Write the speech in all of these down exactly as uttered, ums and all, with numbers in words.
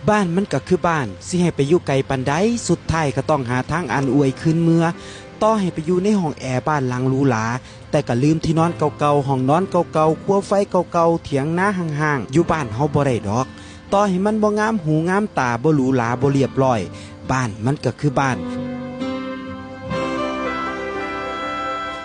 บ้านมันก็คือบ้าน สิให้ไปอยู่ไกลปานใด สุดท้ายก็ต้องหาทางอันอวยคืนเมือ ต่อให้ไปอยู่ในห้องแอร์บ้านหลังหรูหรา แต่ก็ลืมที่นอนเก่าๆ ห้องนอนเก่าๆ ครัวไฟเก่าๆ เถียงนาห่างๆ อยู่บ้านเฮาบ่ได้ดอก ต่อให้มันบ่งามหูงามตา บ่หรูหรา บ่เรียบร้อย บ้านมันก็คือบ้าน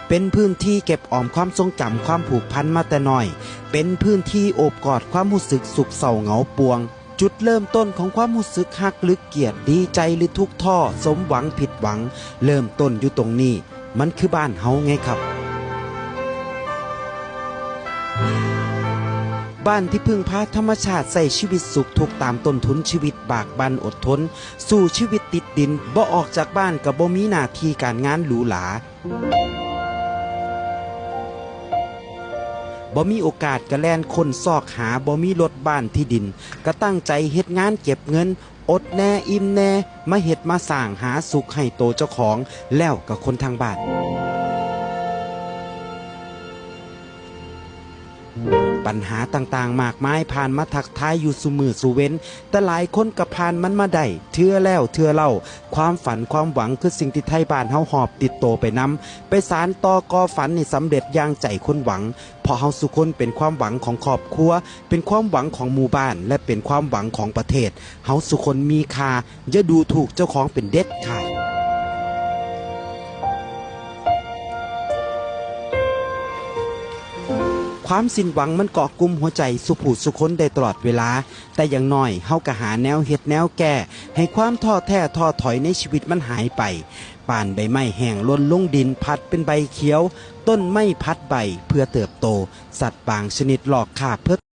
เป็นพื้นที่เก็บออมความทรงจำ ความผูกพันมาแต่น้อย เป็นพื้นที่โอบกอดความรู้สึกสุขเศร้าเหงาปวง จุดเริ่มต้นของความรู้สึกฮักหรือเกลียด ดีใจหรือทุกข์ท้อ สมหวังผิดหวัง เริ่มต้นอยู่ตรงนี้ มันคือบ้านเฮาไงครับ บ้านที่พึ่งพาธรรมชาติ ใช้ชีวิตสุขทุกข์ตามต้นทุนชีวิต บากบั่นอดทน สู้ชีวิตติดดิน บ่ออกจากบ้านก็บ่มีหน้าที่การงานหรูหรา บ่มีโอกาสก็แล่นค้นซอกหา บ่มีรถบ้านที่ดิน ก็ตั้งใจเฮ็ดงานเก็บเงิน อดแน่อิ่มแน่ มาเฮ็ดมาสร้างหาสุขให้โตเจ้าของ แล้วก็คนทางบ้าน ปัญหาต่างๆ มากมายผ่านมาทักทายอยู่ซุมื้อซุเว็น แต่หลายคนก็ผ่านมันมาได้ เทื่อแล้วเทื่อเล่า ความฝันความหวังคือสิ่งที่ไทบ้านเฮาหอบติดโตไปนำ ไปสานต่อก่อฝันให้สำเร็จอย่างใจคนหวัง เพราะเฮาซุคนเป็นความหวังของครอบครัว เป็นความหวังของหมู่บ้าน และเป็นความหวังของประเทศ เฮาซุคนมีค่า อย่าดูถูกเจ้าของเป็นเด็ดขาด ความสิ้นหวังมันเกาะกุมหัวใจซุผู้ซุคนได้ตลอดเวลา แต่อย่างน้อยเฮาก็หาแนวเฮ็ดแนวแก้ ให้ความท้อแท้ท้อถอยในชีวิตมันหายไป ปานใบไม้แห้งหล่นลงดิน ผัดเป็นใบเขียว ต้นไม้ผัดใบเพื่อเติบโต สัตว์บางชนิดลอกคราบเพื่อ